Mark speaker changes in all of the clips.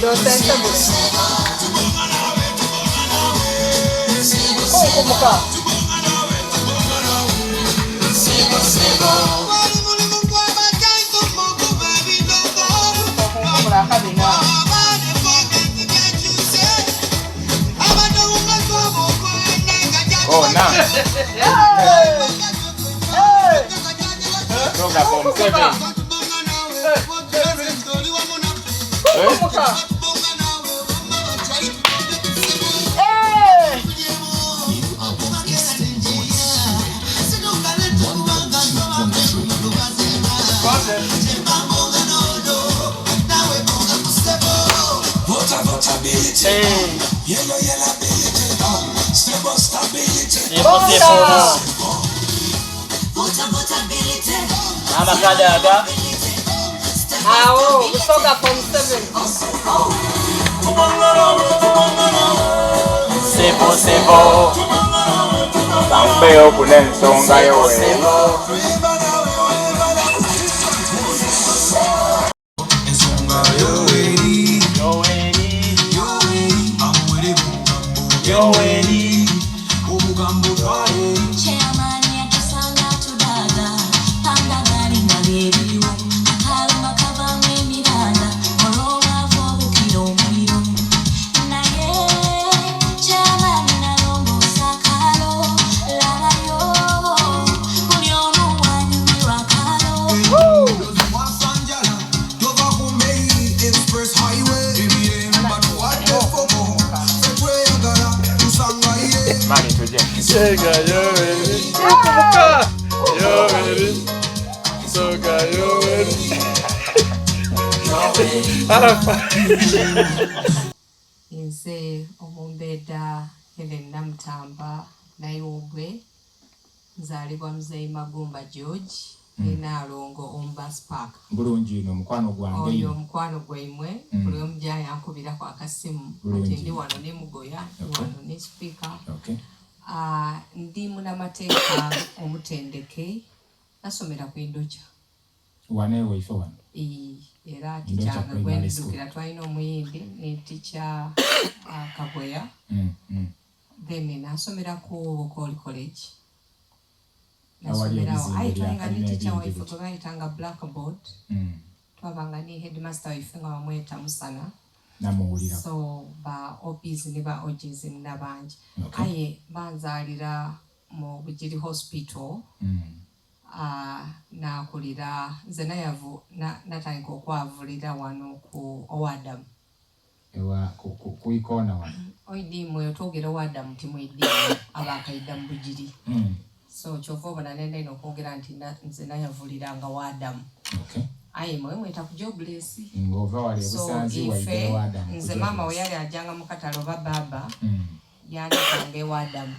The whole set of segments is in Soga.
Speaker 1: Onsensebule. Kunkumuka. Okunkumula akabina.
Speaker 2: Oh, now. Soga form 7.
Speaker 1: Kunkumuka. Hey!
Speaker 3: Sebo sebo. Amakadaga.
Speaker 1: Awo, Busoga form 7.
Speaker 3: Sebo sebo.
Speaker 2: Bambeyo kunensonga yowe.
Speaker 3: Sebo. Yoweri. Yoweri.
Speaker 4: Chairman yatusanga tudaaga pandagali nga byebiriwo akaluma kavaamu emiranga olw'obwavu obukira omuliro naye chairman nalongoosa akaalo labayo buli omu wanyumirwa akaalo.
Speaker 5: Mwasanjala tova ku Main Express Highway emirembe batuwadde fomo ffe tweyagala tusangaye.
Speaker 2: Mani tuje.
Speaker 6: Soga Yoweri. Kunkumuka. Yoweri. Soga Yoweri. Arafa.
Speaker 7: Nze Omumbedda Hellen Namutamba Naiwogwe, nzaalibwa Muzeeyi Magumba George ne Nnaalongo omu Bus Park.
Speaker 2: Bulungi ino omukwano gwange.
Speaker 7: Oyo
Speaker 2: ino.
Speaker 7: omukwano gwaimwe buli omu gyayankubiraku akasimu
Speaker 2: Bulungi.
Speaker 7: ati ndi wano ne Mugoya, ndi wano ne sipiika. Ah, ndi munamateeka omutendeke, nasomera ku Indokya.
Speaker 2: Wane waife wano.
Speaker 7: Era
Speaker 2: Indokya
Speaker 7: ticanga
Speaker 2: Primary
Speaker 7: gwendidukira twalina omuyindi ne tica Kagoya. Then nasomera ku Bukoli College.
Speaker 2: Awali
Speaker 7: Nasomerawo
Speaker 2: ebizimbe
Speaker 7: aye
Speaker 2: bya
Speaker 7: twalinga ne
Speaker 2: kalina
Speaker 7: tica
Speaker 2: ebingi
Speaker 7: waife
Speaker 2: bityo.
Speaker 7: gwe bayitanga Blackboard. Twabanga ne headmaster waife nga bamweta Musana.
Speaker 2: Namuwulira.
Speaker 7: So ba OPs ne ba OGs nina bangi. Aye banzaalira mu Bugiri Hospital. Nakulira nze nayavu natandika okwavulira wano ku Owadamu.
Speaker 2: Ewa ku ikoona wano.
Speaker 7: Oidimu eyo twogera Owadamu timwidimu abakaida mu Bugiri. So kyova obona nenda ino okwogera nti nze nayavuliranga Wadamu. Aye mwe mweta ku jobless.
Speaker 2: Ng'ova wali
Speaker 7: So
Speaker 2: ebusanzi waidde
Speaker 7: ife
Speaker 2: Wadamu.
Speaker 7: nze maama we yali ajjanga mu katale oba baaba yandekanga ewadamu.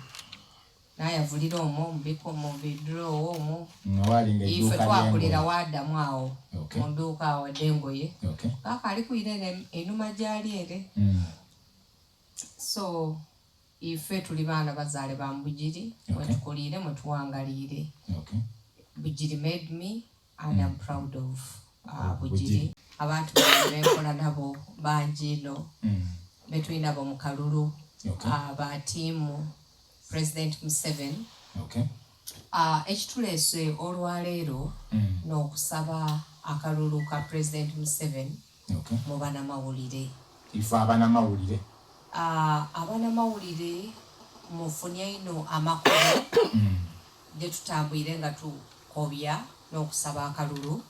Speaker 7: Nayavulira omwo mubiko mu bidrowo omwo.
Speaker 2: Awalinga
Speaker 7: Ife
Speaker 2: edduuka
Speaker 7: twakulira
Speaker 2: ly'engoye.
Speaker 7: Wadamu awo. Mu dduuka awo ed'engoye. Kaaka ali kwira ere enuma gyali ere. So ife tuli baana bazaale ba Bugiri, mwe tukuliire mwe tuwangaliire. Bugiri made me and I'm proud of Bugiri.
Speaker 2: Bugiri.
Speaker 7: Abantu bange benkola nabo bangi ino betuli nabo mu kalulu ba tiimu President Museveni. Ekituleese olwaleero n'okusaba akalulu ka President Museveni mu banamawulire.
Speaker 2: Ife abanamawulire.
Speaker 7: Abanamawulire mufunye ino amakulu getutambwire nga tukobya n'okusaba akalulu.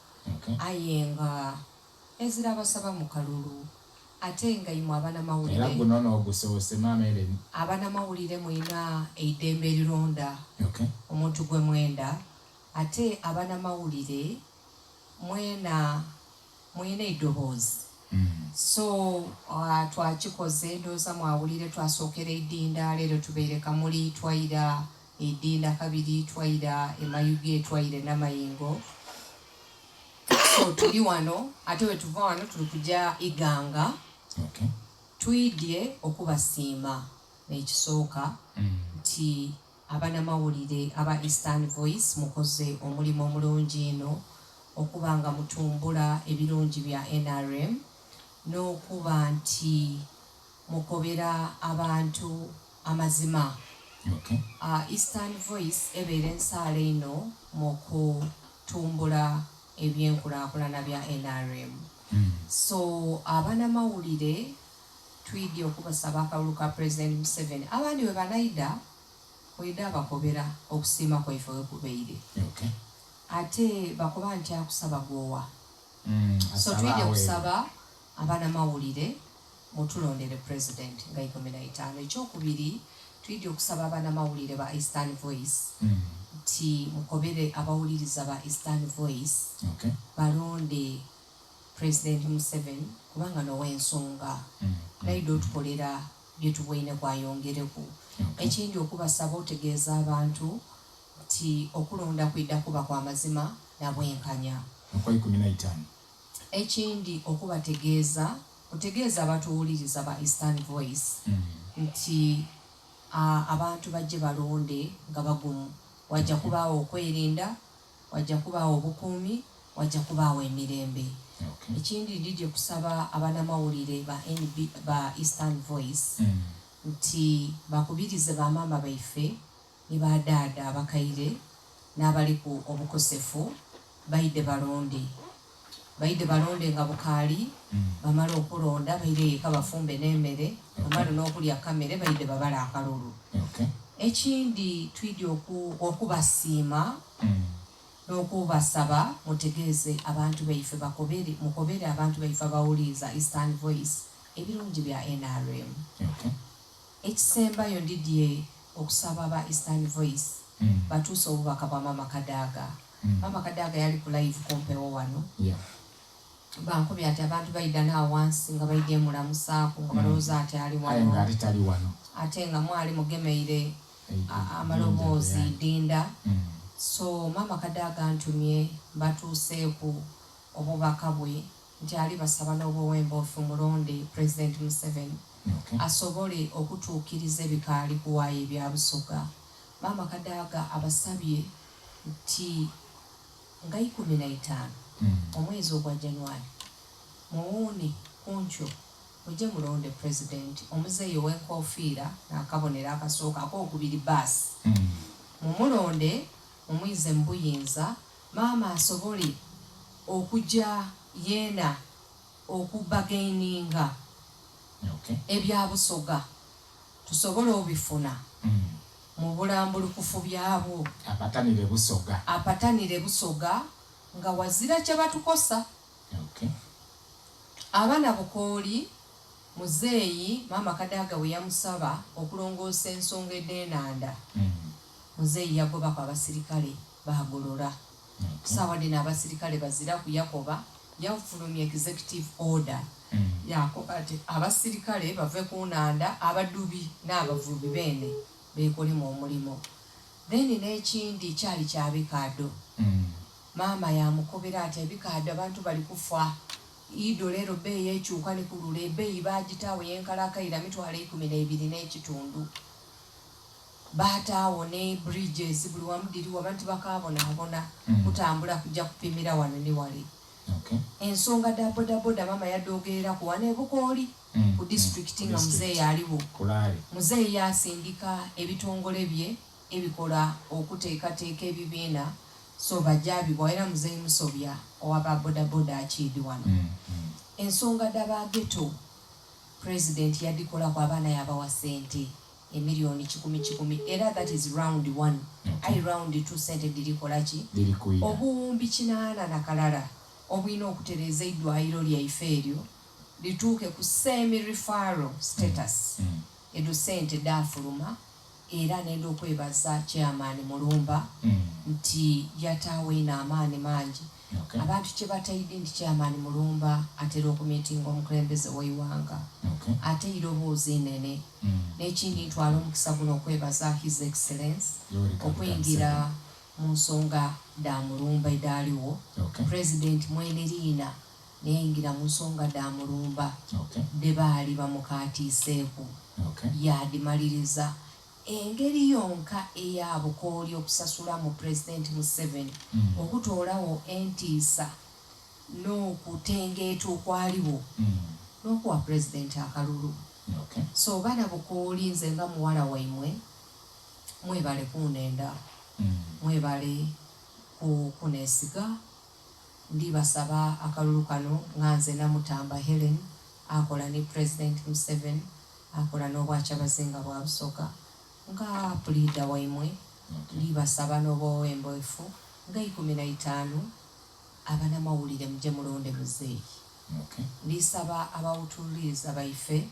Speaker 7: Aye nga ezira basaba mu kalulu ate nga imwe abanamawulire
Speaker 2: Era guno n'ogusoose Maama Ellen.
Speaker 7: Abanamawulire mwina eidembe erironda omuntu gwe mwenda ate abanamawulire mwena mwina eddoboozi. So twakikoze ndowooza mwawulire twasookera eidinda leero tubeire Kamuli twaira eidinda kabiri twaira emayuge twaira enamayingo. So tuli wano ate we tuva wano tuli kujja Iganga. Twidye okubasiima n'ekisooka nti abanamawulire aba Eastern Voice mukoze omulimu omulungi ino okuba nga mutumbula ebirungi bya NRM. N'okuba nti mukobera abantu amazima. Eastern Voice ebaire ensaale inho mu kutumbula ebyenkulakulana bya nrm. So abanamawulire twidhye okubasaba akalulu ka President Museveni. Abandi bwebanaidha, oidha bakobera okusiima kwaife wekubaire. Ate bakoba nti akusaba gwowa. So
Speaker 2: Asaba
Speaker 7: twidhye
Speaker 2: aweebwe.
Speaker 7: kusaba abanamawulire mutulondere president nga 15. Ekyokubiri twidhye okusaba abanamawulire ba Eastern Voice nti mukobere abawuliriza ba Eastern Voice balonde President Museveni kubanga nowensonga naidha otukolera byetubweineku ayongereku. Ekindi okubasaba otegeeza abantu nti okulonda kwidha kuba kwa mazima na bwenkanya.
Speaker 2: Okweikumi naitaanu.
Speaker 7: Ekindi okubategeeza, otegeeze abatuwuliriza ba Eastern Voice nti abantu baje balonde nga bagumu. Waja kubaagho okwerinda, waja kubaagho obukuumi, waja kubaagho emirembe. Ekindi ndidhye kusaba abanamawulire ba NB, ba Eastern Voice nti bakubirize ba maama baife ni ba dhaadha abakaire n'abaliku obukosefu baidhe balonde. Baidhe balonde nga bukaali, bamale okulonda baireyo eka bafumbe n'emere, bamale n'okulya akamere baidhe babale akalulu. Ekindi twidhye okubasiima n'okubasaba mutegeeze abantu baife bakobere, mukobere abantu baife abawuliriza Eastern Voice ebirungi bya nrm. Ekisembayo ndidhye okusaba aba Eastern Voice batuuse obubaka bwa Maama Kadaga. Maama Kadaga yali ku live ku mpewo wano. Bankobye ati abantu baidha n'agho ghansi nga baidhye mulamusaaku nga balowooza ati ali
Speaker 2: Aye
Speaker 7: wano.
Speaker 2: nga ate tali wano.
Speaker 7: Ate nga mwali mugemeire amaloboozi Idinda. So Maama Kadaga antumye mbatuuseeku obubaka bwe nti ali basaba n'obuwembeefu mulonde President Museveni asobole okutuukiriza ebikaali kuwaayo ebya Busoga. Maama Kadaga abasabye nti nga 15 omwezi ogwa January muwuune kunkyo muje mulonde President omuzeeyi ow'enkofiira n'akabonero akasooka ak'okubiri baasi. Mumulonde mumwize mu buyinza maama asobole okuja yeena okubagaininga ebya Busoga tusobole obifuna mu bulambulukufu byabwo.
Speaker 2: Apatanire Busoga.
Speaker 7: Apatanire Busoga nga wazira kye batukosa. Abana Bukooli, muzeeyi Maama Kadaga bwe yamusaba okulongoosa ensonga edh'enhandha, muzeeyi yagobaku abasirikale baagolola. Saawa dhino abasirikale baziraku yakoba, yafulumya Executive Order yaakoba ati abasirikale bave ku nhandha abadhubi n'abavubi beene beekolemu omulimo. Then n'ekindi kyali kya bikaadho. Maama yaamukobera ati ebikaadho abantu bali kufa. Idho leero bbeeyi ekyuka ni ku lule, ebbeeyi baagitaagho y'enkalakkalira mitwalo 12 n'ekitundu. Baataagho ni bridges buli wamu dhirigho abantu tibakaabonaabona kutambula kuja kupimira wano ni wale. Ensonga dha bodaboda maama yadhoogereraku wano e Bukooli ku disitulikiti nga muzeeyi aligho. Muzeeyi yaasindika ebitongole bye ebikola okuteekateeka ebibiina so bajaabibwa era muzeeyi Musobya owa ba bodaboda akiidhi wano. Ensonga dha ba ghetto Pulezidenti yadhikolaku abaana yaabawa sente emilioni kikumi kikumi era that is round one aye round two sente dhiri kola ki? Obuwumbi 81 obulina okutereeza eidwaliro lyaife eryo lituuke ku semi referral status edho sente dhaafuluma era nenda okwebaza chairman Mulumba nti yataagho inho amaani mangi. Abantu kye bataidhi nti chairman Mulumba atera okumiitinga omukulembeze w'eighanga ate eiroboozi inene. N'ekindi ntwala omukisa guno okwebaza His Excellence okwingira mu nsonga dha Mulumba edhaligho. President mwene liina neyaingira mu nsonga dha Mulumba dhe baali bamukaatiiseeku yaadhimaliriza. Engeri yonka eya Bukooli okusasulamu Pulezidenti Museveni okutoolagho entiisa n'okutengeeta okwaligho. N'okuwa president akalulu.
Speaker 2: Okay.
Speaker 7: So baana Bukooli nze nga muwala waimwe mwebale kunenda, mwebale ku kunesiga. Ndibasaba akalulu kano nga nze Namutamba Hellen akola ni president Museveni, akola n'Obwakyabazinga bwa Busoga nga puliida waimwe. Ndibasaba n'obwowembeefu nga 15 abanamawulire muje mulonde muzeeyi. Ndisaba abawutuliriza baife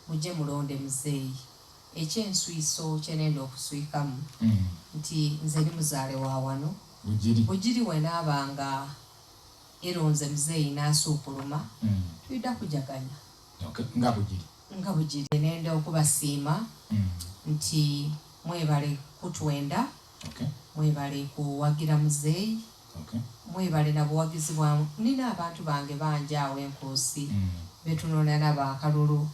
Speaker 7: muje mulonde muzeeyi. Ekyenswiso kyenenda okuswikamu nti nze ndi muzaale wa wano
Speaker 2: Bugiri.
Speaker 7: Bugiri wenaaba nga eronze muzeeyi nasuukuluma twidha kujaganya.
Speaker 2: Okay. Nga Bugiri.
Speaker 7: Nga Bugiri. Nenda okubasiima nti mwebale kutwenda,
Speaker 2: Okay.
Speaker 7: mwebale kuwagira muzeeyi.
Speaker 2: Okay.
Speaker 7: Mwebale na buwagizi bwa nina abantu bange bangi awo enkuusi betunona nabo akalulu.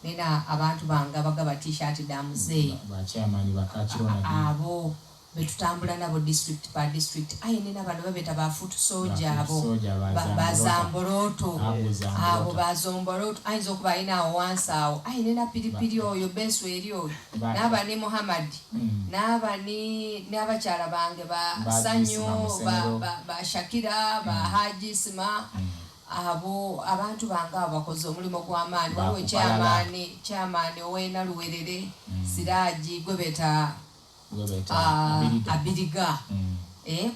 Speaker 7: Nina abantu bange abagaba t-shirt dha muzeeyi.
Speaker 2: Ba chairman ba Kakiro na
Speaker 7: Abo betutambula nabo district per district. Aye nina bano babeta ba foot soldier
Speaker 2: Ba foot
Speaker 7: abo.
Speaker 2: soldier, ba
Speaker 7: Ba
Speaker 2: Zamboroto.
Speaker 7: Zamboroto.
Speaker 2: Abo Zamboroto.
Speaker 7: Abo ba Zomboroto. Ayinza okuba alina awo wansi awo. Aye nina piripiri oyo, Besu eri oyo.
Speaker 2: Ba-
Speaker 7: N'aba ni Muhammad. N'aba ni n'abakyala bange ba
Speaker 2: Ba
Speaker 7: Sanyu,
Speaker 2: Jisima
Speaker 7: ba,
Speaker 2: Musenero.
Speaker 7: ba, ba Shakira, ba Haji Isma. Abo abantu bange abo bakoze omulimu gw'amaanyi.
Speaker 2: Ba
Speaker 7: Waliwo
Speaker 2: Kupalala.
Speaker 7: chairman, chairman ow'e Naluwerere, Siraji gwe beeta
Speaker 2: Gwe beeta
Speaker 7: ah,
Speaker 2: Abiriga.
Speaker 7: Abiriga.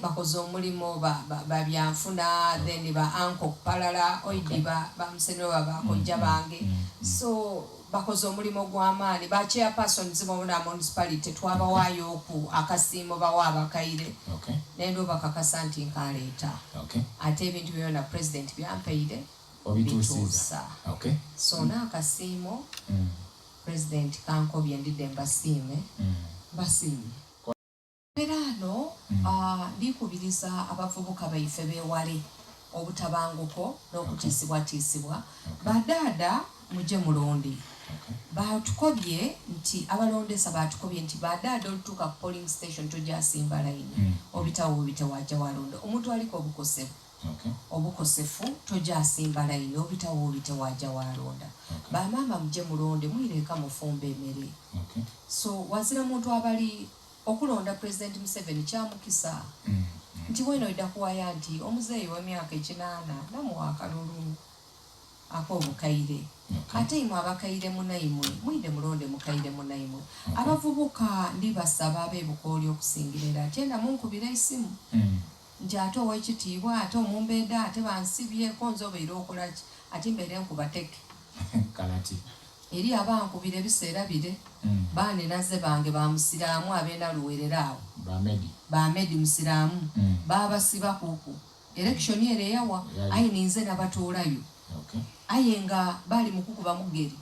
Speaker 7: Bakoze omulimu ba, ba, ba byanfuna, then ba uncle Kupalala, oidi ba, ba Musenero ba bakojja bange. So bakoze omulimu gw'amaanyi. Ba chairpersons bonna municipality twabawaayo oku akasiimo bawa abakaire.
Speaker 2: Okay.
Speaker 7: Nenda obakakasa nti nkaleeta.
Speaker 2: Okay.
Speaker 7: Ate ebintu byonna president byampaire
Speaker 2: Obituusiza.
Speaker 7: bituusa.
Speaker 2: Okay.
Speaker 7: So n'akasiimo president kankobye ndidde mbasiime. Mbasiime. Era ano ndikubiriza abavubuka baife beewale obutabanguko n'okutiisibwatiisibwa. Badaada muje mulonde. Batukobye nti abalondesa batukobye nti badaada olutuuka ku polling station tojasimba layini, obitawo bubite wajja walonda. Omuntu aliko obukosefu.
Speaker 2: Okay.
Speaker 7: Obukosefu tojasimba layini, obitawo bubite wajja walonda.
Speaker 2: Okay.
Speaker 7: Bamaama muje mulonde, mwireka mufumbe emmere.
Speaker 2: Okay.
Speaker 7: So wazira muntu abali okulonda President Museveni kyamukisa. Nti weno oida kuwaya nti omuzeeyi w'emyaka 80 namuwa akalulu ak'obukaire.
Speaker 2: Okay.
Speaker 7: Ate imwe abakaire munaimwe mwide mulonde mukaire munaimwe. Abavubuka ndibasaba ab'e Bukooli okusingira era ate na munkubira esimu. Nti ate ow'ekitiibwa ate omumbeeda ate bansibyeko nze obeire okola ki? Ate mbeire nkubateke.
Speaker 2: Kalati.
Speaker 7: Eri abankubira ebiseera bire. Baaninaze bange ba musiraamu ab'e Naluwerere awo.
Speaker 2: Ba Medi.
Speaker 7: Ba Medi musiraamu. Baabasiba kuku. Election ere eyawa.
Speaker 2: Yali.
Speaker 7: Aye ninze nabatoolayo.
Speaker 2: Okay.
Speaker 7: Aye nga bali mu kukuba mugeri.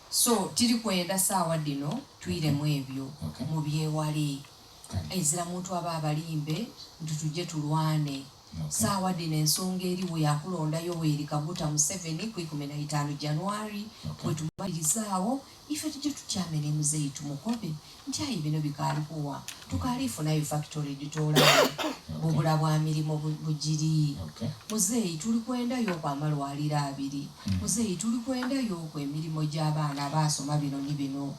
Speaker 7: So tiri kwenda saawa dino twiremu ebyo.
Speaker 2: Okay.
Speaker 7: Mubyewale.
Speaker 2: Kale.
Speaker 7: Ezira muntu aba abalimbe nti tujje tulwane.
Speaker 2: Okay.
Speaker 7: Saawa dino ensonga eriwo yakulondayo Yoweri Kaguta Museveni ku 15 January.
Speaker 2: Okay.
Speaker 7: Bwe tumalirizaawo ife tujje tutyame ne muzeeyi tumukobe nti ayi bino bikaali kuwa tukaalifunayo factory gitoolayo bubula bwa mirimu bugiri.
Speaker 2: Okay.
Speaker 7: Muzeeyi tuli kwendayo okwo amalwaliro 2. Muzeeyi tuli kwendayo okwo emirimu gy'abaana abaasoma bino ni bino.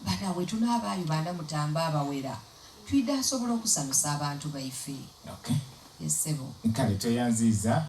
Speaker 7: Bana we tunaabaayo baana mutamba abawera twidde asobola okusanusa abantu baife.
Speaker 2: Okay.
Speaker 7: Yes, ssebo.
Speaker 2: Kale tweyanziiza.